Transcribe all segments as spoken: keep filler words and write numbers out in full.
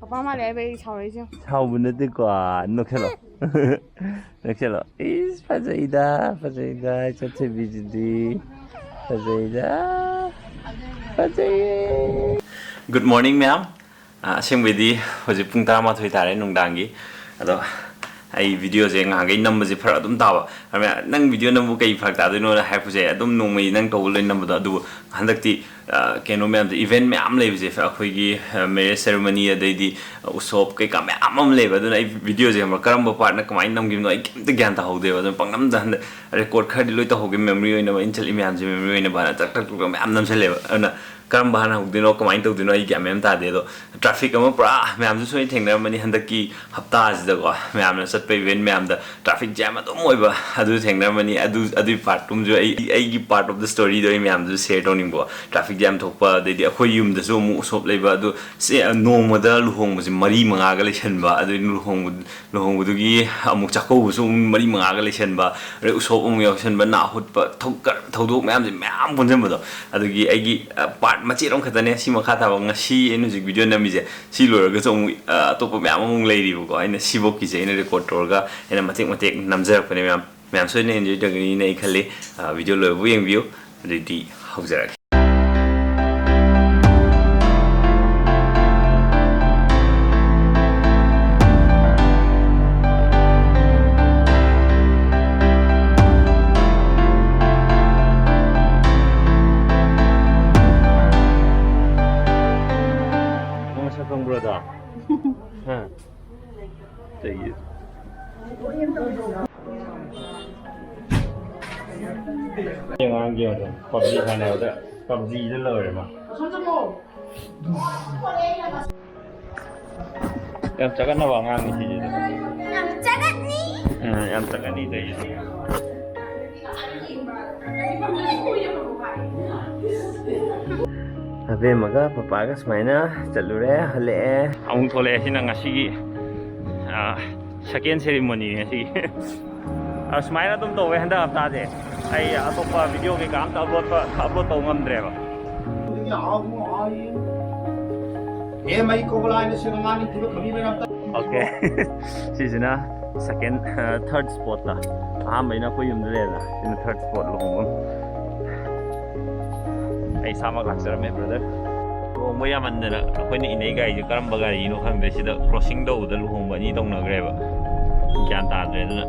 Papa ꯃꯥꯜꯂꯦ ꯍꯥꯏꯕ ꯑꯩ ꯁꯥꯎꯔꯛꯏꯁꯦ꯫ ꯁꯥꯎꯕ ꯅꯠꯇꯦꯀꯣ, ꯅꯣꯛꯁꯜꯂꯣ꯫ ꯅꯣꯛꯁꯜꯂꯣ꯫ ꯏꯁ, ꯐꯖꯩꯗ, ꯐꯖꯩꯗ, ꯏꯆꯠꯊꯣꯏꯕꯤꯁꯤꯗꯤ꯫ ꯐꯖꯩꯗ꯫ ꯐꯖꯩꯌꯦ꯫ Good morning, ꯃꯌꯥꯝ꯫ ꯑ, ꯑꯁꯦꯡꯕꯩꯗꯤ ꯍꯧꯖꯤꯛ ꯄꯨꯡ ꯇꯔꯥꯃꯥꯊꯣꯏ ꯇꯥꯔꯦ ꯅꯨꯡꯗꯥꯡꯒꯤ꯫ ꯑꯗꯣ ꯑꯩ ꯚꯤꯗꯤꯑꯣꯁꯦ ꯉꯍꯥꯟꯈꯩ ꯅꯝꯕꯁꯦ ꯐꯔꯛ ꯑꯗꯨꯝ ꯇꯥꯕ꯫ ꯑꯗꯨꯅ ꯅꯪ ꯚꯤꯗꯤꯑꯣ ꯅꯝꯕꯕꯨ ꯀꯩ ꯐꯔꯛ ꯇꯥꯗꯣꯏꯅꯣꯅ ꯍꯥꯏꯔꯛꯄꯁꯦ ꯑꯗꯨꯝ ꯅꯣꯡꯃꯩ ꯅꯪ ꯇꯧꯕ ꯂꯣꯏ ꯅꯝꯕꯗꯣ꯫ ꯑꯗꯨꯕꯨ ꯍꯟꯗꯛꯇꯤ, ꯑ, ꯀꯩꯅꯣ ꯃꯌꯥꯝꯗꯣ, ꯏꯚꯦꯟꯠ ꯃꯌꯥꯝ ꯂꯩꯕꯁꯦ, ꯑꯩꯈꯣꯏꯒꯤ, ꯑ, ꯃꯦꯔꯦꯖ ꯁꯦꯔꯦꯃꯣꯅꯤ, ꯑꯗꯩꯗꯤ, ꯑ, ꯎꯁꯣꯞ ꯀꯩꯀꯥ ꯃꯌꯥꯝ ꯑꯃ ꯂꯩꯕ꯫ ꯑꯗꯨꯅ ꯑꯩ ꯚꯤꯗꯤꯑꯣꯁꯦ ꯈꯪꯕ꯭ꯔꯥ, ꯀꯔꯝꯕ ꯄꯥꯔꯠꯅ ꯀꯃꯥꯏꯅ ꯅꯝꯈꯤꯕꯅꯣ ꯑꯩ ꯀꯩꯝꯇ ꯒ꯭ꯌꯥꯟ ꯇꯥꯍꯧꯗꯦꯕ꯫ ꯑꯗꯨꯅ ꯄꯪꯅꯝꯗ ꯍꯟꯗꯛ ꯔꯦꯀꯣꯔꯗ ꯈꯔꯗꯤ ꯂꯣꯏ ꯇꯧꯍꯧꯒꯦ, ꯃꯦꯃꯣꯔꯤ ꯑꯣꯏꯅꯕ, ꯑꯩꯅ ꯆꯠꯂꯤ ꯃꯌꯥꯝꯁꯦ ꯃꯦꯃꯣꯔꯤ ꯑꯣꯏꯅꯕꯅ ꯇꯛ ꯇꯛ ꯇꯛ ꯇꯛ ꯃꯌꯥꯝ ꯅꯝꯁꯜꯂꯦꯕ꯫ ꯑꯗꯨꯅ ꯀꯔꯝꯕ ꯍꯥꯟꯅ ꯍꯧꯗꯣꯏꯅꯣ, ꯀꯃꯥꯏꯅ ꯇꯧꯗꯣꯏꯅꯣ, ꯑꯩ ꯒ꯭ꯌꯥꯟ ꯃꯦꯟ ꯑꯃ ꯇꯥꯗꯦ꯫ ꯑꯗꯣ ꯇ꯭ꯔꯥꯐꯤꯛ ꯑꯃ ꯄꯨꯔꯥ ꯃꯌꯥꯝꯁꯨ ꯁꯣꯏꯅ ꯊꯦꯡꯅꯔꯝꯃꯅꯤ ꯍꯟꯗꯛꯀꯤ ꯍꯞꯇꯥꯁꯤꯗꯀꯣ, ꯃꯌꯥꯝꯅ ꯆꯠꯄ ꯏꯚꯦꯟꯠ ꯃꯌꯥꯝꯗ ꯇ꯭ꯔꯥꯐꯤꯛ ꯖꯦꯝ ꯑꯗꯨꯝ ꯑꯣꯏꯕ, ꯑꯗꯨ ꯊꯦꯡꯅꯔꯝꯃꯅꯤ꯫ ꯑꯗꯨ, ꯑꯗꯨꯒꯤ ꯄꯥꯔꯠꯇꯨꯝꯁꯨ ꯑꯩ, ꯑꯩꯒꯤ ꯄꯥꯔꯠ ꯑꯣꯐ ꯗ ꯁ꯭ꯇꯣꯔꯤꯗꯣ ꯑꯩ ꯃꯌꯥꯝꯗꯁꯨ ꯁꯦꯌꯔ ꯇꯧꯅꯤꯡꯕꯀꯣ꯫ ꯇ꯭ꯔꯥꯐꯤꯛ ꯖꯦꯝ ꯊꯣꯛꯄ, ꯑꯗꯩꯗꯤ ꯑꯩꯈꯣꯏ ꯌꯨꯝꯗꯁꯨ ꯑꯃꯨꯛ ꯎꯁꯣꯞ ꯂꯩꯕ, ꯑꯗꯨ ꯁꯤ, ꯅꯣꯡꯃꯗ ꯂꯨꯍꯣꯡꯕꯁꯦ ꯃꯔꯤ ꯃꯉꯥꯒ ꯂꯩꯁꯟꯕ, ꯑꯗꯨꯗꯩ ꯂꯨꯍꯣꯡꯕ, ꯂꯨꯍꯣꯡꯕꯗꯨꯒꯤ ꯑꯃꯨꯛ ꯆꯥꯛꯀꯧꯕꯁꯨ ꯑꯃꯨꯛ ꯃꯔꯤ ꯃꯉꯥꯒ ꯂꯩꯁꯟꯕ, ꯑꯗꯩ ꯎꯁꯣꯞ ꯑꯃꯨꯛ ꯌꯥꯎꯁꯟꯕ, ꯅꯥ ꯍꯨꯠꯄ, ꯊꯧ-, ꯀ-, ꯊꯧꯗꯣꯛ ꯃꯌꯥꯝꯁꯦ ꯃꯌꯥꯝ ꯄꯨꯟꯁꯤꯟꯕꯗꯣ꯫ ꯑꯗꯨꯒꯤ ꯑꯩꯒꯤ, ꯑ, ꯄꯥꯔꯠ ꯃꯆꯦꯠ ꯑꯃꯈꯛꯇꯅꯦ ꯁꯤ ꯃꯈꯥ ꯇꯥꯕ ꯉꯁꯤ ꯑꯩꯅ ꯍꯧꯖꯤꯛ ꯚꯤꯗꯤꯑꯣ ꯅꯝꯃꯤꯁꯦ꯫ ꯁꯤ ꯂꯣꯏꯔꯒꯁꯨ ꯑꯃꯨꯛ, ꯑ, ꯑꯇꯣꯞꯄ ꯃꯌꯥꯝ ꯑꯃꯨꯛ ꯂꯩꯔꯤꯕꯀꯣ꯫ ꯑꯩꯅ ꯁꯤꯐꯧꯀꯤꯁꯦ ꯑꯩꯅ ꯔꯦꯀꯣꯔꯗ ꯇꯧꯔꯒ ꯑꯩꯅ ꯃꯇꯦꯛ ꯃꯇꯦꯛ ꯅꯝꯖꯔꯛꯄꯅꯦ ꯃꯌꯥꯝ꯫ ꯃꯌꯥꯝ ꯁꯣꯏꯗꯅ ꯑꯦꯟꯖꯣꯏ ꯇꯧꯒꯅꯤꯅ ꯑꯩ ꯈꯜꯂꯤ꯫ ꯑ, ꯚꯤꯗꯤꯑꯣ ꯂꯣꯏꯕꯕꯨ ꯌꯦꯡꯕꯤꯌꯨ꯫ ꯑꯗꯨꯗꯤ ꯍꯧꯖꯔꯒꯦ꯫ ꯅꯪ ꯃꯁꯛ ꯈꯪꯕ꯭ꯔꯣ ꯑꯗꯣ? ꯍꯥ? ꯀꯩꯒꯤ? ꯑꯉꯥꯡꯒꯤ ꯑꯣꯏꯅ ꯄꯞꯖꯤ ꯁꯥꯟꯅꯕꯗ ꯄꯞꯖꯤꯗ ꯂꯣꯏꯔꯦ ꯃꯥ꯫ ꯌꯥꯝ ꯆꯒꯠꯅꯕ ꯑꯉꯥꯡꯅꯤ ꯁꯤꯁꯦ꯫ ꯌꯥꯝ ꯆꯒꯠꯅꯤ꯫ ꯎꯝ, ꯌꯥꯝ ꯆꯒꯠꯅꯤ ꯇꯧꯔꯤꯁꯦ꯫ ꯑꯕꯦꯝꯃꯒ ꯄꯄꯥꯒ ꯁꯨꯃꯥꯏꯅ ꯆꯠꯂꯨꯔꯦ, ꯍꯜꯂꯛꯑꯦ꯫ ꯑꯃꯨꯛ ꯊꯣꯛꯂꯛꯑꯦ꯫ ꯁꯤꯅ ꯉꯁꯤꯒꯤ, ꯑ, ꯁꯦꯀꯦꯟ ꯁꯦꯔꯤꯃꯣꯅꯤ ꯉꯁꯤꯒꯤ꯫ ꯑ, ꯁꯨꯃꯥꯏꯅ ꯑꯗꯨꯝ ꯇꯧꯋꯦ ꯍꯟꯗꯛ ꯍꯞꯇꯥꯁꯦ꯫ ꯑꯩ ꯑꯇꯣꯞꯄ ꯚꯤꯗꯤꯑꯣ ꯀꯩꯀꯥ ꯑꯝꯇ ꯑꯞꯂꯣꯗ, ꯑꯞꯂꯣꯗ ꯇꯧ ꯉꯝꯗ꯭ꯔꯦꯕ꯫ ꯑꯦ ꯃꯩ ꯀꯣꯕꯂꯥꯏꯅ ꯁꯦꯝꯕ ꯃꯥꯅꯤ ꯊꯤꯕ ꯈꯪꯕꯤꯕ ꯅꯝꯇ꯫ Okay. ꯁꯤꯁꯤꯅ second, third spotꯇ꯫ ꯑꯍꯥꯟꯕꯩꯅ ꯑꯩꯈꯣꯏ ꯌꯨꯝꯗ ꯂꯩꯔꯦꯅ, ꯁꯤꯅ third spot ꯂꯨꯍꯣꯡꯕ꯫ ꯑꯩ ꯏꯁꯥꯃꯛ ꯂꯥꯛꯆꯔꯝꯃꯦ, brother꯫ ꯂꯨꯍꯣꯡꯕ ꯌꯥꯝꯃꯟꯗꯅ ꯑꯩꯈꯣꯏꯅ ꯏꯅꯩ ꯒꯥꯔꯤꯁꯦ ꯀꯔꯝꯕ ꯒꯥꯔꯤꯅꯣ ꯈꯪꯗ꯭ꯔꯦ꯫ ꯁꯤꯗ crossing ꯇꯧꯕꯗ ꯂꯨꯍꯣꯡꯕ ꯑꯅꯤ ꯇꯧꯅꯈ꯭ꯔꯦꯕ꯫ ꯒ꯭ꯌꯥꯟ ꯇꯥꯗ꯭ꯔꯦ꯫ ꯑꯗꯨꯅ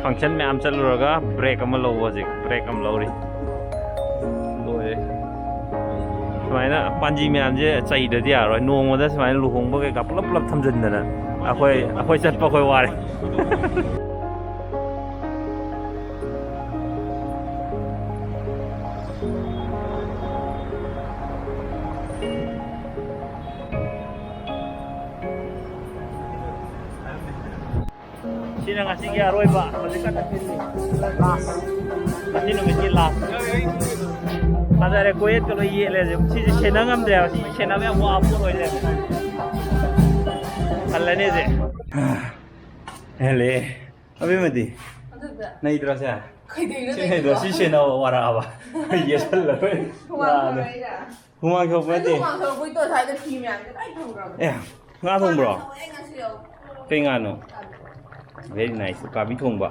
function ꯃꯌꯥꯝ ꯆꯠꯂꯨꯔꯒ break ꯑꯃ ꯂꯧꯕ, ꯍꯧꯖꯤꯛ break ꯑꯃ ꯂꯧꯔꯤ꯫ ꯂꯣꯏꯔꯦ꯫ ꯁꯨꯃꯥꯏꯅ ꯄꯥꯟꯖꯤ ꯃꯌꯥꯝꯁꯦ ꯆꯩꯗ꯭ꯔꯗꯤ ꯌꯥꯔꯣꯏ꯫ ꯅꯣꯡꯃꯗ ꯁꯨꯃꯥꯏꯅ ꯂꯨꯍꯣꯡꯕ ꯀꯩꯀꯥ ꯄꯨꯂꯞ ꯄꯨꯂꯞ ꯊꯝꯖꯤꯟꯗꯅ ꯑꯩꯈꯣꯏ, ꯑꯩꯈꯣꯏ ꯆꯠꯄ ꯑꯩꯈꯣꯏ ꯋꯥꯔꯦ꯫ ꯁꯤꯅ ꯉꯁꯤꯒꯤ ꯑꯔꯣꯏꯕ, ꯍꯧꯖꯤꯛ ꯀꯟꯅ ꯊꯤꯜꯂꯤ꯫ Last꯫ ꯉꯁꯤ ꯅꯨꯃꯤꯠꯀꯤ last꯫ ꯐꯖꯔꯦ, ꯀꯣꯌꯦꯠꯀ ꯂꯣꯏ ꯌꯦꯠꯂꯦ ꯍꯧꯖꯤꯛ꯫ ꯁꯤꯁꯦ ꯁꯦꯟꯅ ꯉꯝꯗ꯭ꯔꯦꯕ, ꯁꯤ ꯁꯦꯟꯅꯕ ꯌꯥꯝ ꯋꯥꯕ ꯄꯣꯠ ꯑꯣꯏ ꯂꯩꯔꯝꯃꯦ꯫ ꯍꯜꯂꯅꯤ ꯍꯧꯖꯤꯛ꯫ ꯍꯦꯜꯂꯦ꯫ ꯑꯕꯦꯝꯃꯗꯤ? ꯑꯗꯨꯗ꯫ ꯅꯩꯗ꯭ꯔꯣ ꯁꯦ? ꯀꯩꯗꯧꯔꯤꯅꯣ ꯁꯤ ꯅꯩꯗ꯭ꯔꯣ? ꯇꯧꯔꯤꯗꯣ? ꯁꯤ ꯁꯦꯟꯅꯕ ꯋꯥꯔꯛꯑꯕ? ꯌꯦꯠꯁꯜꯂꯒ꯫ ꯍꯨꯃꯥꯡ ꯂꯥꯛꯑꯅꯤ꯫ ꯊꯣꯛꯂꯛꯏꯔꯥ? ꯍꯨꯃꯥꯡ ꯊꯣꯛꯄ ꯑꯩꯗꯣ ꯅꯠꯇꯦ꯫ ꯍꯨꯃꯥꯡ ꯊꯣꯛꯂꯛꯄꯩ ꯇꯣ ꯁ꯭ꯋꯥꯏꯗ ꯐꯤ ꯃꯌꯥꯝꯁꯦ ꯂꯣꯏ ꯊꯝꯈ꯭ꯔꯕꯅꯦ꯫ ꯑꯦ, ꯉꯥ ꯊꯣꯡꯕ꯭ꯔꯣ? ꯍꯨꯃꯥꯡ ꯊꯣꯛꯂꯛꯑꯦ ꯉꯁꯤ ꯌꯧ꯫ ꯀꯩ ꯉꯥꯅꯣ? Very nice. ꯎꯀꯥꯕꯤ ꯊꯣꯡꯕ꯫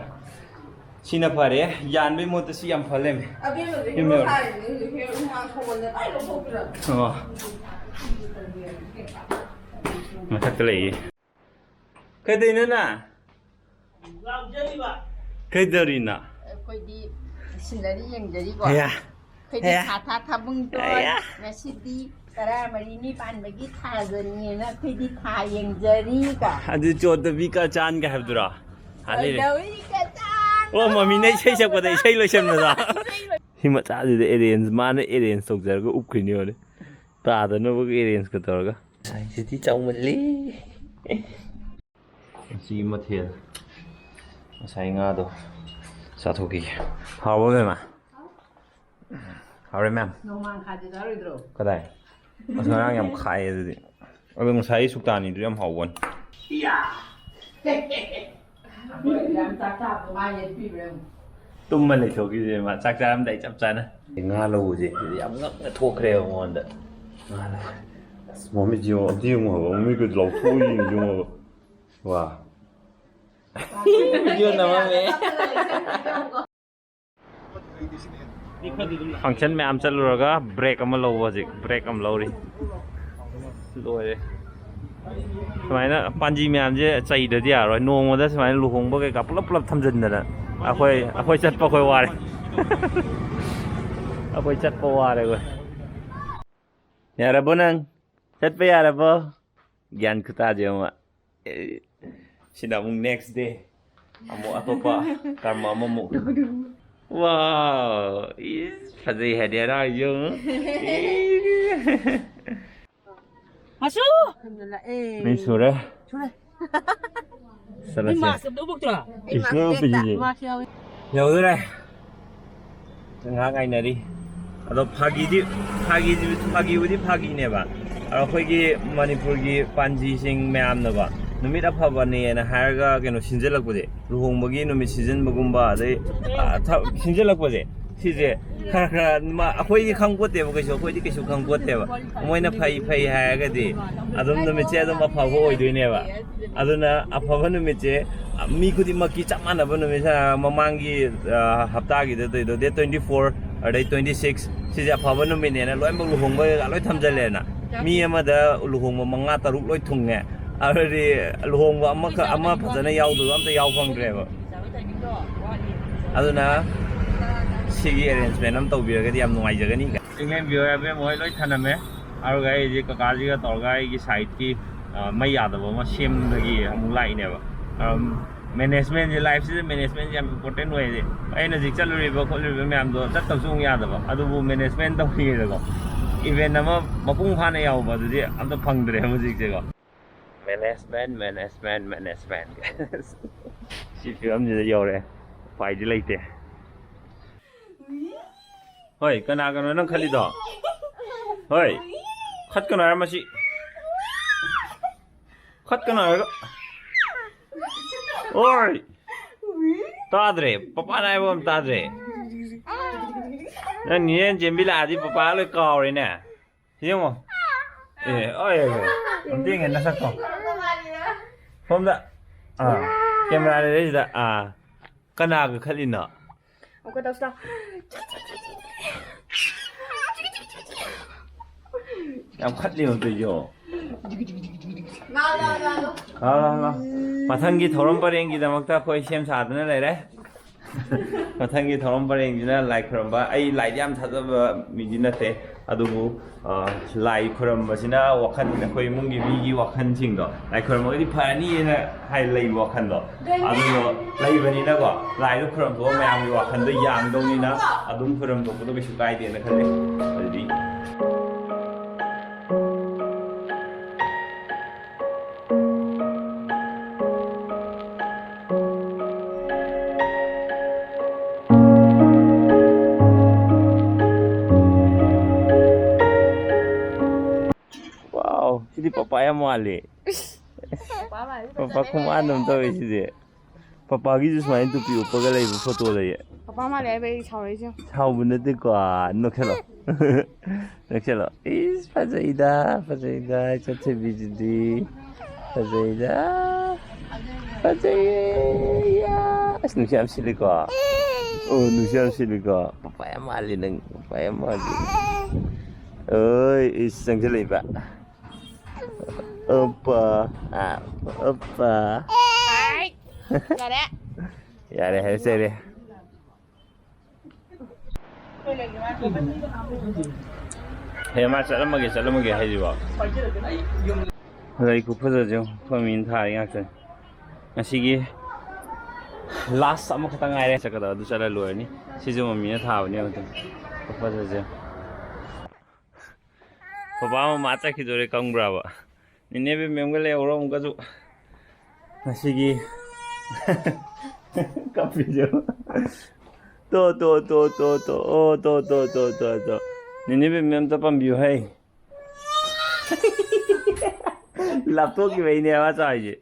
ꯁꯤꯅ ꯐꯔꯦ꯫ ꯌꯥꯟꯕꯩ ꯃꯍꯨꯠꯇ ꯁꯤ ꯌꯥꯝ ꯐ ꯂꯩꯔꯝꯃꯦ꯫ ꯑꯕꯦꯝꯃꯁꯦ ꯁꯤ ꯍꯦꯔꯣ ꯃꯌꯥꯝ꯫ ꯁꯥꯔꯤꯅꯦ ꯍꯧꯖꯤꯛ꯫ ꯍꯦꯔꯣ ꯍꯨꯃꯥꯡ ꯁꯧꯃꯟꯗꯅ ꯂꯣꯏ ꯂꯧꯊꯣꯛꯄꯤꯔꯕꯅꯦ꯫ ꯑꯣ꯫ ꯃꯊꯛꯇ ꯂꯩꯌꯦ꯫ ꯀꯩꯗꯧꯔꯤꯅꯣ ꯅꯪ? ꯀꯩꯗꯧꯔꯤꯅꯣ? ꯑꯩꯈꯣꯏꯗꯤ scenery ꯌꯦꯡꯖꯔꯤꯀꯣ꯫ ꯑꯌꯥ꯫ ꯑꯩꯈꯣꯏꯗꯤ ꯑꯌꯥ꯫ ꯊꯥ ꯊꯥ ꯊꯥꯕꯨꯡ ꯇꯣꯟ꯫ ꯑꯌꯥ꯫ ꯉꯁꯤꯗꯤ ꯇꯔꯥꯃꯔꯤꯅꯤ ꯄꯥꯟꯕꯒꯤ ꯊꯥꯖꯅꯤꯅ ꯑꯩꯈꯣꯏꯗꯤ ꯊꯥ ꯌꯦꯡꯖꯔꯤꯀꯣ꯫ ꯑꯗꯨ ꯆꯣꯠꯇꯕꯤ ꯀꯆꯥꯟꯒ ꯍꯥꯏꯕꯗꯨꯔꯣ? ꯑꯥ, ꯂꯩꯔꯦ꯫ ꯀꯣꯏꯗꯧꯔꯤ ꯀꯆꯥꯟ꯫ ꯑꯣ, ꯃꯃꯤꯅ ꯏꯁꯩ ꯁꯛꯄꯗ ꯏꯁꯩ ꯂꯣꯏꯁꯟꯕꯗꯣ꯫ ꯏꯁꯩ ꯂꯣꯏ- ꯁꯤ ꯃꯆꯥꯁꯤꯗ arrange, ꯃꯥꯅ arrange ꯇꯧꯖꯔꯒ ꯎꯞꯈ꯭ꯔꯤꯅꯤ ꯌꯦꯡꯉꯨꯅꯦ꯫ ꯇꯥꯗꯅꯕꯒꯤ arrange ꯀ ꯇꯧꯔꯒ꯫ ꯉꯁꯥꯏꯁꯤꯗꯤ ꯆꯥꯎꯃꯜꯂꯤ꯫ ꯉꯁꯤꯒꯤ ꯃꯊꯦꯜ, ꯉꯁꯥꯏ ꯉꯥꯗꯣ ꯆꯥꯊꯣꯛꯈꯤꯒꯦ꯫ ꯍꯥꯎꯕ꯭ꯔꯣ, ꯃꯦꯝꯃ? ꯍꯥꯎꯔꯦ, ꯃꯦꯝ꯫ ꯅꯣꯡꯃꯥꯡꯈꯥꯗꯤ ꯆꯥꯔꯣꯏꯗ꯭ꯔꯣ? ꯀꯗꯥꯏ? ꯑꯁ, ꯉꯔꯥꯡ ꯌꯥꯝ ꯈꯥꯛꯑꯦ ꯑꯗꯨꯗꯤ꯫ ꯑꯗꯣ ꯉꯁꯥꯏ ꯁꯨꯛꯇꯥꯅꯤꯗꯨ ꯌꯥꯝ ꯍꯥꯎꯕꯅꯤ꯫ ꯏꯌꯥ! ꯌꯥꯝ ꯆꯥꯛ ꯆꯥꯕꯗꯣ ꯃꯥ ꯌꯦꯠꯄꯤꯕ꯭ꯔꯥ ꯌꯦꯡꯉꯨ꯫ ꯇꯨꯝꯃ ꯂꯩꯊꯣꯛꯈꯤꯁꯦ ꯃꯥ ꯆꯥꯛ ꯆꯥꯔꯝꯗꯥꯏ ꯆꯞ ꯆꯥꯅ꯫ ꯉꯥ ꯂꯧꯕꯁꯦ ꯌꯥꯝ ꯉꯛꯅ ꯊꯣꯛꯈ꯭ꯔꯦꯕ ꯃꯉꯣꯟꯗ꯫ ꯑꯁ, ꯃꯃꯤꯠꯁꯦ ꯌꯦꯡꯉꯣ, ꯑꯝꯇ ꯌꯦꯡꯉꯣ ꯍꯥꯏꯕ, ꯃꯃꯤꯠꯀ ꯂꯥꯎꯊꯣꯛꯑ ꯌꯦꯡꯉꯣ, ꯌꯦꯡꯉꯣ ꯍꯥꯏꯕ꯫ ꯋꯥ꯫ ꯚꯤꯗꯤꯑꯣ ꯅꯝꯃꯝꯃꯦ꯫ ꯐꯪꯁꯟ ꯃꯌꯥꯝ ꯆꯠꯂꯨꯔꯒ ꯕ꯭ꯔꯦꯛ ꯑꯃ ꯂꯧꯕ, ꯍꯧꯖꯤꯛ ꯕ꯭ꯔꯦꯛ ꯑꯃ ꯂꯧꯔꯤ꯫ ꯂꯣꯏꯔꯦ꯫ ꯁꯨꯃꯥꯏꯅ ꯄꯥꯟꯖꯤ ꯃꯌꯥꯝꯁꯦ ꯆꯩꯗ꯭ꯔꯗꯤ ꯌꯥꯔꯣꯏ꯫ ꯅꯣꯡꯃꯗ ꯁꯨꯃꯥꯏꯅ ꯂꯨꯍꯣꯡꯕ ꯀꯩꯀꯥ ꯄꯨꯂꯞ ꯄꯨꯂꯞ ꯊꯝꯖꯤꯟꯗꯅ ꯑꯩꯈꯣꯏ, ꯑꯩꯈꯣꯏ ꯆꯠꯄ ꯑꯩꯈꯣꯏ ꯋꯥꯔꯦ꯫ ꯑꯩꯈꯣꯏ ꯆꯠꯄ ꯋꯥꯔꯦ ꯑꯩꯈꯣꯏ꯫ ꯌꯥꯔꯕꯣ ꯅꯪ? ꯆꯠꯄ ꯌꯥꯔꯕꯣ? ꯒ꯭ꯌꯥꯟ ꯈꯨꯇꯥꯁꯦ ꯑꯃ꯫ ꯑꯦ, ꯁꯤꯅ ꯑꯃꯨꯛ next day꯫ ꯑꯃꯨꯛ ꯑꯇꯣꯞꯄ ꯀꯔꯃ ꯑꯃꯃꯨꯛ꯫ ꯋꯥꯎ! ꯏꯁ, ꯐꯖꯩ ꯍꯥꯏꯗꯤ ꯍꯔꯥꯎꯔꯤꯁꯦ ꯌꯦꯡꯉꯨ꯫ ꯃꯁꯨ! ꯃꯤ ꯁꯨꯔꯦ꯫ ꯁꯨꯔꯦ꯫ ꯆꯠꯂꯁꯦ꯫ ꯃꯥꯁ ꯑꯝꯇ ꯎꯞꯄꯛꯇ꯭ꯔꯣ? ꯏꯁ, ꯂꯣꯏ ꯎꯞꯄꯤꯁꯤꯗꯤ꯫ ꯃꯥꯁ ꯌꯥꯎꯋꯤ꯫ ꯌꯧꯗꯣꯔꯦ꯫ ꯉꯥꯏꯍꯥꯛ ꯉꯥꯏꯅꯔꯤ꯫ ꯑꯗꯣ ꯐꯥꯒꯤꯗꯤ, ꯐꯥꯒꯤꯗꯤ, ꯐꯥꯒꯤꯕꯨꯗꯤ ꯐꯥꯒꯤꯅꯦꯕ꯫ ꯑꯗꯣ ꯑꯩꯈꯣꯏꯒꯤ ꯃꯅꯤꯄꯨꯔꯒꯤ ꯄꯥꯟꯖꯤꯁꯤꯡ ꯃꯌꯥꯝꯅꯀꯣ, ꯅꯨꯃꯤꯠ ꯑꯐꯕꯅꯦꯅ ꯍꯥꯏꯔꯒ ꯀꯩꯅꯣ ꯁꯤꯟꯖꯜꯂꯛꯄꯁꯦ, ꯂꯨꯍꯣꯡꯕꯒꯤ ꯅꯨꯃꯤꯠ ꯁꯤꯟꯖꯟꯕꯒꯨꯝꯕ, ꯑꯗꯩ, ꯑ, ꯊ-, ꯁꯤꯟꯖꯜꯂꯛꯄꯁꯦ, ꯁꯤꯁꯦ ꯈꯔ ꯈꯔ ꯃ-, ꯑꯩꯈꯣꯏꯗꯤ ꯈꯪꯄꯣꯠꯇꯦꯕ ꯀꯩꯁꯨ, ꯑꯩꯈꯣꯏꯗꯤ ꯀꯩꯁꯨ ꯈꯪꯄꯣꯠꯇꯦꯕ꯫ ꯃꯣꯏꯅ ꯐꯩ ꯐꯩ ꯍꯥꯏꯔꯒꯗꯤ ꯑꯗꯨꯝ ꯅꯨꯃꯤꯠꯁꯦ ꯑꯗꯨꯝ ꯑꯐꯕ ꯑꯣꯏꯗꯣꯏꯅꯦꯕ꯫ ꯑꯗꯨꯅ ꯑꯐꯕ ꯅꯨꯃꯤꯠꯁꯦ, ꯑ, ꯃꯤ ꯈꯨꯗꯤꯡꯃꯛꯀꯤ ꯆꯞ ꯃꯥꯟꯅꯕ ꯅꯨꯃꯤꯠ, ꯑ, ꯃꯃꯥꯡꯒꯤ, ꯑ, ꯍꯞꯇꯥꯒꯤꯗ ꯇꯧꯔꯤꯗꯣ, date twenty four, ꯑꯗꯩ twenty six, ꯁꯤꯁꯦ ꯑꯐꯕ ꯅꯨꯃꯤꯠꯅꯦꯅ ꯂꯣꯏꯅꯃꯛ ꯂꯨꯍꯣꯡꯕ ꯀꯩꯀꯥ ꯂꯣꯏ ꯊꯝꯖꯜꯂꯦꯅ꯫ ꯃꯤ ꯑꯃꯗ ꯂꯨꯍꯣꯡꯕ ꯃꯉꯥ ꯇꯔꯨꯛ ꯂꯣꯏ ꯊꯨꯡꯉꯦ꯫ ꯑꯗꯨꯗꯤ ꯂꯨꯍꯣꯡꯕ ꯑꯃꯈꯛ, ꯑꯃ ꯐꯖꯅ ꯌꯥꯎꯗꯕ ꯑꯝꯇ ꯌꯥꯎ ꯐꯪꯗ꯭ꯔꯦꯕ꯫ ꯑꯗꯨꯅ ꯁꯤꯒꯤ arrangement ꯑꯃ ꯇꯧꯕꯤꯔꯒꯗꯤ ꯌꯥꯝ ꯅꯨꯡꯉꯥꯏꯖꯒꯅꯤ꯫ England viewer ꯑꯕꯦꯝ ꯍꯣꯏ ꯂꯣꯏ ꯊꯅꯝꯃꯦ꯫ ꯑꯗꯨꯒ ꯑꯩꯁꯦ ꯀꯀꯥꯁꯤꯒ ꯇꯧꯔꯒ ꯑꯩꯒꯤ side ꯀꯤ, ꯑ, ꯃꯩ ꯌꯥꯗꯕ ꯑꯃ ꯁꯦꯝꯕꯒꯤ ꯑꯃꯨꯛ ꯂꯥꯛꯏꯅꯦꯕ꯫ ꯑꯝ, management ꯁꯦ, life ꯁꯤꯗ management ꯁꯦ ꯌꯥꯝ important ꯑꯣꯏꯌꯦ꯫ ꯑꯩꯅ ꯍꯧꯖꯤꯛ ꯆꯠꯂꯨꯔꯤꯕ ꯈꯣꯠꯂꯨꯔꯤꯕ ꯃꯌꯥꯝꯗꯣ ꯆꯠꯇꯕꯁꯨ ꯑꯃꯨꯛ ꯌꯥꯗꯕ, ꯑꯗꯨꯕꯨ management ꯇꯧꯔꯤꯉꯩꯗꯀꯣ, event ꯑꯃ ꯃꯄꯨꯡ ꯐꯥꯅ ꯌꯥꯎꯕ ꯑꯗꯨꯗꯤ ꯑꯝꯇ ꯐꯪꯗ꯭ꯔꯦ ꯍꯧꯖꯤꯛꯁꯦꯀꯣ꯫ Management, management, management꯫ ꯁꯤ ꯐꯤꯕꯝꯁꯤꯗ ꯌꯧꯔꯦ, ꯎꯄꯥꯏꯗꯤ ꯂꯩꯇꯦ꯫ ꯍꯣꯏ, ꯀꯅꯥ ꯀꯅꯥ ꯅꯪ ꯈꯠꯂꯤꯗꯣ? ꯍꯣꯏ, ꯈꯠꯀꯅꯣ ꯍꯥꯏꯔ ꯃꯁꯤ꯫ ꯈꯠꯀꯅꯣ ꯍꯥꯏꯔꯒ꯫ ꯑꯣꯏ! ꯇꯥꯗ꯭ꯔꯦ, ꯄꯄꯥꯅ ꯍꯥꯏꯕ ꯑꯝ ꯇꯥꯗ꯭ꯔꯦ꯫ ꯅꯪ ꯅꯦꯅꯦ ꯆꯦꯟꯕꯤ ꯂꯥꯛꯑꯗꯤ ꯄꯄꯥ ꯂꯣꯏ ꯀꯥꯎꯔꯦꯅꯦ꯫ ꯁꯤ ꯌꯦꯡꯉꯣ꯫ ꯑꯦ, ꯑꯣꯏ, ꯑꯣꯏ, ꯑꯣꯏ꯫ ꯑꯝꯇ ꯌꯦꯡꯒꯦ ꯅꯁꯛꯇꯣ꯫ ꯁꯣꯝꯗ꯫ ꯑꯥ, ꯀꯦꯃꯦꯔꯥ ꯂꯩꯔꯦ ꯁꯤꯗ꯫ ꯑꯥ, ꯀꯅꯥꯒ ꯈꯠꯂꯤꯅꯣ? ꯑꯃꯨꯛꯀ ꯇꯧꯁꯤ ꯂꯥꯎ꯫ ꯌꯥꯝ ꯈꯠꯂꯤꯕ ꯇꯧꯔꯤꯁꯦ꯫ ꯂꯥꯎ, ꯂꯥꯎ, ꯂꯥꯎ, ꯂꯥꯎ꯫ ꯂꯥꯎ, ꯂꯥꯎ, ꯂꯥꯎ꯫ ꯃꯊꯪꯒꯤ ꯊꯧꯔꯝ ꯄꯔꯦꯡꯒꯤꯗꯃꯛꯇ ꯑꯩꯈꯣꯏ ꯁꯦꯝ ꯁꯥꯗꯨꯅ ꯂꯩꯔꯦ꯫ ꯃꯊꯪꯒꯤ ꯊꯧꯔꯝ ꯄꯔꯦꯡꯁꯤꯅ ꯂꯥꯏ ꯈꯨꯔꯨꯝꯕ꯫ ꯑꯩ ꯂꯥꯏꯗꯤ ꯌꯥꯝ ꯊꯥꯖꯕ ꯃꯤꯗꯤ ꯅꯠꯇꯦ, ꯑꯗꯨꯕꯨ, ꯑ, ꯂꯥꯏ ꯈꯨꯔꯨꯝꯕꯁꯤꯅ ꯋꯥꯈꯜ, ꯑꯩꯈꯣꯏ ꯏꯃꯨꯡꯒꯤ ꯃꯤꯒꯤ ꯋꯥꯈꯜꯁꯤꯡꯗꯣ, ꯂꯥꯏ ꯈꯨꯔꯨꯝꯃꯒꯗꯤ ꯐꯔꯅꯤꯅ ꯍꯥꯏ ꯂꯩꯕ ꯋꯥꯈꯜꯗꯣ, ꯑꯗꯨꯗꯣ ꯂꯩꯕꯅꯤꯅꯀꯣ, ꯂꯥꯏꯗꯣ ꯈꯨꯔꯨꯝꯊꯣꯛꯑꯒ ꯃꯌꯥꯝꯒꯤ ꯋꯥꯈꯜꯗꯣ ꯌꯥꯡꯗꯧꯅꯤꯅ ꯑꯗꯨꯝ ꯈꯨꯔꯨꯝꯊꯣꯛꯄꯗꯣ ꯀꯩꯁꯨ ꯀꯥꯏꯗꯦꯅ ꯈꯜꯂꯦ꯫ ꯑꯗꯨꯗꯤ Wow, ꯁꯤꯗꯤ ꯄꯄꯥ ꯌꯥꯝ ꯃꯥꯜꯂꯦ꯫ ꯄꯄꯥ ꯃꯥꯜꯂꯦ, ꯄꯄꯥ ꯐꯖꯔꯦ꯫ ꯈꯨꯃꯥꯟ ꯑꯃ ꯇꯧꯋꯦ ꯁꯤꯗꯤ꯫ ꯄꯄꯥꯒꯤꯁꯨ ꯁꯨꯃꯥꯏꯅ ꯇꯨꯄꯤ ꯎꯞꯄꯒ ꯂꯩꯕ ꯐꯣꯇꯣ ꯂꯩꯌꯦ꯫ ꯄꯄꯥ ꯃꯥꯜꯂꯦ ꯍꯥꯏꯕ ꯑꯩ ꯁꯥꯎꯔꯛꯏꯁꯦ ꯌꯦꯡꯉꯣ꯫ ꯁꯥꯎꯕ ꯅꯠꯇꯦꯀꯣ, ꯅꯣꯛꯁꯜꯂꯣ꯫ ꯅꯣꯛꯁꯜꯂꯣ꯫ ꯏꯁ, ꯐꯖꯩꯗ, ꯐꯖꯩꯗ, ꯏꯆꯠ ꯊꯣꯏꯕꯤꯁꯤꯗꯤ꯫ ꯐꯖꯩꯗ, ꯐꯖꯩꯌꯦ, ꯌꯥ꯫ ꯑꯁ, ꯅꯨꯡꯁꯤ ꯌꯥꯝ ꯁꯤꯠꯂꯤꯀꯣ꯫ ꯑꯣ, ꯅꯨꯡꯁꯤ ꯌꯥꯝ ꯁꯤꯠꯂꯤꯀꯣ꯫ ꯄꯄꯥ ꯌꯥꯝ ꯃꯥꯜꯂꯤ ꯅꯪ, ꯄꯄꯥ ꯌꯥꯝ ꯃꯥꯜꯂꯤ꯫ ꯑꯣꯏ, ꯏꯁ, ꯆꯪꯁꯤꯜꯂꯛꯏꯕ꯫ ꯑꯣꯄꯥ, ꯑꯥ, ꯑꯣꯄꯥ꯫ ꯍꯥꯏ, ꯌꯥꯔꯦ꯫ ꯌꯥꯔꯦ, ꯍꯥꯏꯔꯦ, ꯆꯩꯔꯦ꯫ ꯍꯦ, ꯃꯥ ꯆꯠꯂꯝꯃꯒꯦ, ꯆꯠꯂꯝꯃꯒꯦ ꯍꯥꯏꯁꯤꯕꯣ? ꯂꯩ ꯈꯨꯐꯖꯁꯦ ꯑꯩꯈꯣꯏ ꯃꯤꯅ ꯊꯥꯔꯤ ꯉꯥꯛꯇꯅꯤ꯫ ꯉꯁꯤꯒꯤ last ꯑꯃꯈꯛꯇ ꯉꯥꯏꯔꯦ ꯆꯠꯀꯗꯕ, ꯑꯗꯨ ꯆꯠꯂ ꯂꯣꯏꯔꯅꯤ꯫ ꯁꯤꯁꯨ ꯃꯃꯤꯅ ꯊꯥꯕꯅꯦ ꯑꯃꯨꯛꯇꯪ꯫ ꯈꯨꯐꯖꯁꯦ꯫ ꯕꯕꯥ ꯃꯃꯥ ꯆꯠꯈꯤꯗꯣꯔꯦ ꯈꯪꯕ꯭ꯔꯥꯕ? ꯅꯦꯅꯦ ꯕꯦꯝꯕꯦꯝꯒ ꯂꯩꯍꯧꯔꯣ ꯑꯃꯨꯛꯀꯁꯨ꯫ ꯉꯁꯤꯒꯤ ꯀꯞꯄꯤꯁꯦ꯫ ꯇꯣ, ꯇꯣ, ꯇꯣ, ꯇꯣ, ꯇꯣ꯫ ꯑꯣ, ꯇꯣ, ꯇꯣ, ꯇꯣ, ꯇꯣ, ꯇꯣ꯫ ꯅꯦꯅꯦ ꯕꯦꯝꯕꯦꯝ ꯑꯝꯇ ꯄꯥꯝꯕꯤꯌꯨ ꯍꯩ꯫ ꯂꯥꯞꯊꯣꯛꯈꯤꯕꯩꯅꯦ ꯃꯥ ꯆꯥꯎꯔꯤꯁꯦ꯫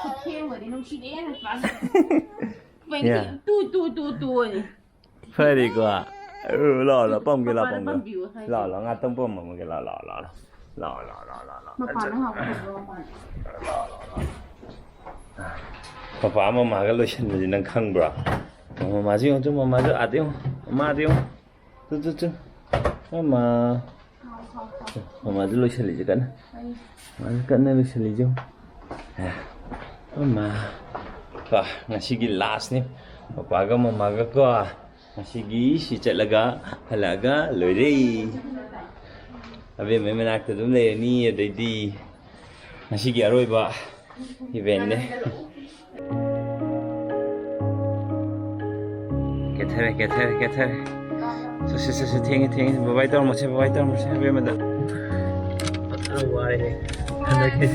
ꯈꯨꯊꯦꯡꯕꯗꯤ ꯅꯨꯡꯁꯤꯗꯦ ꯅꯨꯄꯥꯁꯦ꯫ ꯌꯥ꯫ ꯇꯨ, ꯇꯨ, ꯇꯨ, ꯇꯨ ꯑꯣꯏꯅꯤ꯫ ꯐꯔꯦꯀꯣ꯫ ꯑ, ꯂꯥꯛꯑꯣ, ꯂꯥꯛꯑꯣ, ꯄꯝꯒꯦ, ꯂꯥꯛꯑꯣ, ꯃꯄꯥꯟꯗ ꯄꯝꯒꯦ꯫ ꯄꯝꯕꯤꯌꯨ ꯍꯥꯏꯁꯦ꯫ ꯂꯥꯛꯑꯣ, ꯂꯥꯛꯑꯣ, ꯉꯥꯛꯇꯪ ꯄꯝꯃꯝꯃꯒꯦ, ꯂꯥꯛꯑꯣ, ꯂꯥꯛꯑꯣ, ꯂꯥꯛꯑꯣ, ꯂꯥꯛꯑꯣ꯫ ꯂꯥꯛꯑꯣ, ꯃꯄꯥꯟꯗ ꯂꯥꯛꯑꯣ, ꯉꯥꯏꯍꯥꯛ ꯂꯥꯛꯑꯣ꯫ ꯐꯝꯕꯤꯌꯨ, ꯃꯄꯥꯟꯗ꯫ ꯄꯄꯥ ꯃꯃꯥꯒ ꯂꯣꯏꯁꯟꯕꯁꯤ ꯅꯪ ꯈꯪꯕ꯭ꯔꯣ? ꯃꯃꯥꯁꯨ ꯌꯦꯡꯉꯨ ꯆꯨ, ꯃꯃꯥꯁꯨ ꯑꯥꯗ ꯌꯦꯡꯉꯨ, ꯃꯃꯥꯗ ꯌꯦꯡꯉꯨ꯫ ꯆꯨ, ꯆꯨ, ꯆꯨ꯫ ꯃꯃꯥ꯫ ꯃꯃꯥꯁꯨ ꯂꯣꯏꯁꯜꯂꯤꯁꯦ ꯀꯟꯅ꯫ ꯃꯃꯥꯁꯨ ꯀꯟꯅ ꯂꯣꯏꯁꯜꯂꯤꯁꯦ ꯌꯦꯡꯉꯨ꯫ ꯑꯦ, ꯃꯃꯥ꯫ ꯀꯣ, ꯉꯁꯤꯒꯤ ꯂꯥꯁꯅꯤ꯫ ꯄꯄꯥꯒ ꯃꯃꯥꯒ ꯀꯣ꯫ ꯉꯁꯤꯒꯤ ꯁꯤ ꯆꯠꯂꯒ ꯍꯜꯂꯛꯑꯒ ꯂꯣꯏꯔꯦ꯫ ꯑꯕꯦꯝꯃꯩ ꯃꯅꯥꯛꯇ ꯑꯗꯨꯝ ꯂꯩꯔꯅꯤ꯫ ꯑꯗꯩꯗꯤ ꯉꯁꯤꯒꯤ ꯑꯔꯣꯏꯕ ꯏꯚꯦꯟꯅꯦ꯫ ꯀꯦꯊꯔꯦ, ꯀꯦꯊꯔꯦ, ꯀꯦꯊꯔꯦ꯫ ꯆꯠꯁꯤ, ꯆꯠꯁꯤ, ꯊꯦꯡꯉꯦ, ꯊꯦꯡꯉꯦ꯫ ꯕꯕꯥꯏ ꯇꯧꯔꯝꯃꯁꯦ, ꯕꯕꯥꯏ ꯇꯧꯔꯝꯃꯁꯦ, ꯑꯕꯦꯝꯃꯗ꯫ ꯐꯖꯅ ꯋꯥꯔꯦꯍꯦ ꯍꯟꯗꯛꯇꯤ꯫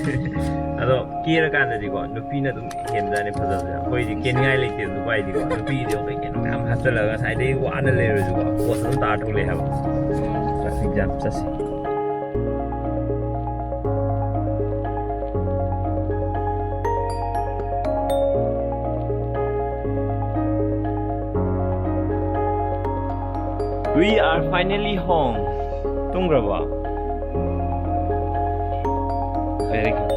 ꯑꯗꯣ ꯀꯦꯔꯀꯥꯟꯗꯗꯤꯀꯣ, ꯅꯨꯄꯤꯅ ꯑꯗꯨꯝ ꯍꯦꯟꯖꯥꯅꯤ ꯐꯖꯕꯁꯦ꯫ ꯑꯩꯈꯣꯏꯗꯤ ꯀꯦꯅꯤꯡꯉꯥꯏ ꯂꯩꯇꯦ ꯅꯨꯄꯥꯏꯗꯤꯀꯣ꯫ ꯅꯨꯄꯤꯗꯤ ꯑꯩꯈꯣꯏ ꯀꯩꯅꯣ ꯃꯌꯥꯝ ꯍꯥꯞꯆꯜꯂꯒ ꯉꯁꯥꯏꯗꯒꯤ ꯋꯥꯅ ꯂꯩꯔꯁꯨꯀꯣ, ꯄꯣꯠ ꯑꯗꯨꯝ ꯇꯥꯔ ꯊꯣꯛꯂꯛꯑꯦ ꯍꯥꯏꯕ꯫ Traffic jam ꯆꯠꯁꯤ꯫ We are finally home. ꯇꯨꯝꯈ꯭ꯔꯕꯣ? Very good.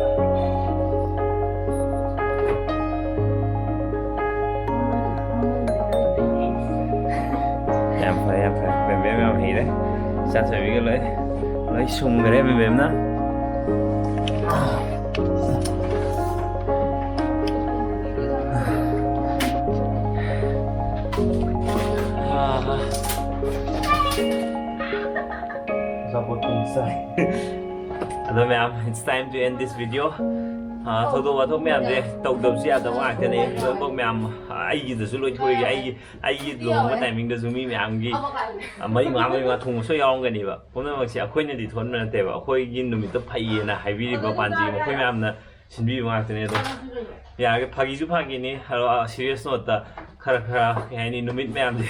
ꯌꯥꯝ ꯐꯔꯦ, ꯌꯥꯝ ꯐꯔꯦ꯫ ꯕꯦꯝꯕꯦꯝ ꯌꯥꯝ ꯍꯩꯔꯦ꯫ ꯏꯆꯥ ꯊꯣꯏꯕꯤꯒ ꯂꯣꯏ, ꯂꯣꯏ ꯁꯨꯝꯈ꯭ꯔꯦ ꯕꯦꯝꯕꯦꯝꯅ꯫ ꯑꯆꯥꯄꯣꯠ ꯄꯨꯡ ꯆꯥꯏ꯫ ꯑꯗꯣ ꯃꯌꯥꯝ, it's time to end this video. ꯑꯥ, ꯊꯧꯗꯣꯛ ꯋꯥꯊꯣꯛ ꯃꯌꯥꯝꯁꯦ ꯇꯧꯗꯕꯁꯨ ꯌꯥꯗꯕ ꯉꯥꯛꯇꯅꯦ꯫ ꯂꯣꯏꯅꯃꯛ ꯃꯌꯥꯝ ꯑꯩꯒꯤꯗꯁꯨ ꯂꯣꯏꯊꯣꯛꯑꯒꯦ꯫ ꯑꯩꯒꯤ, ꯑꯩꯒꯤ ꯂꯨꯍꯣꯡꯕ timingꯗꯁꯨ ꯃꯤ ꯃꯌꯥꯝꯒꯤ, ꯑꯥ, ꯃꯔꯤ ꯃꯉꯥ, ꯃꯔꯤ ꯃꯉꯥ ꯊꯣꯡꯕꯁꯨ ꯌꯥꯎꯔꯝꯒꯅꯦꯕ꯫ ꯄꯨꯝꯅꯃꯛꯁꯦ ꯑꯩꯈꯣꯏꯅꯗꯤ ꯊꯣꯟꯕ ꯅꯠꯇꯦꯕ꯫ ꯑꯩꯈꯣꯏꯒꯤ ꯅꯨꯃꯤꯠꯇꯣ ꯐꯩꯌꯦꯅ ꯍꯥꯏꯕꯤꯔꯤꯕ ꯄꯥꯟꯖꯤ ꯃꯈꯣꯏ ꯃꯌꯥꯝꯅ ꯁꯤꯟꯕꯤꯕ ꯉꯥꯛꯇꯅꯦ꯫ ꯑꯗꯣ ꯌꯥꯔꯒꯦ, ꯐꯥꯒꯤꯁꯨ ꯐꯥꯒꯤꯅꯤ꯫ ꯑꯗꯣ, ꯑꯥ, serious noteꯇ ꯈꯔ ꯈꯔ, ꯀꯩ ꯍꯥꯏꯅꯤ, ꯅꯨꯃꯤꯠ ꯃꯌꯥꯝꯁꯦ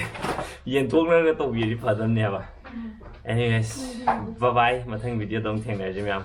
ꯌꯦꯟꯊꯣꯛꯅꯔꯒ ꯇꯧꯕꯤꯔꯗꯤ ꯐꯗꯝꯅꯦꯕ꯫ Anyways, bye bye, ꯃꯊꯪ videoꯗ ꯑꯃꯨꯛ ꯊꯦꯡꯅꯔꯁꯤ ꯃꯌꯥꯝ꯫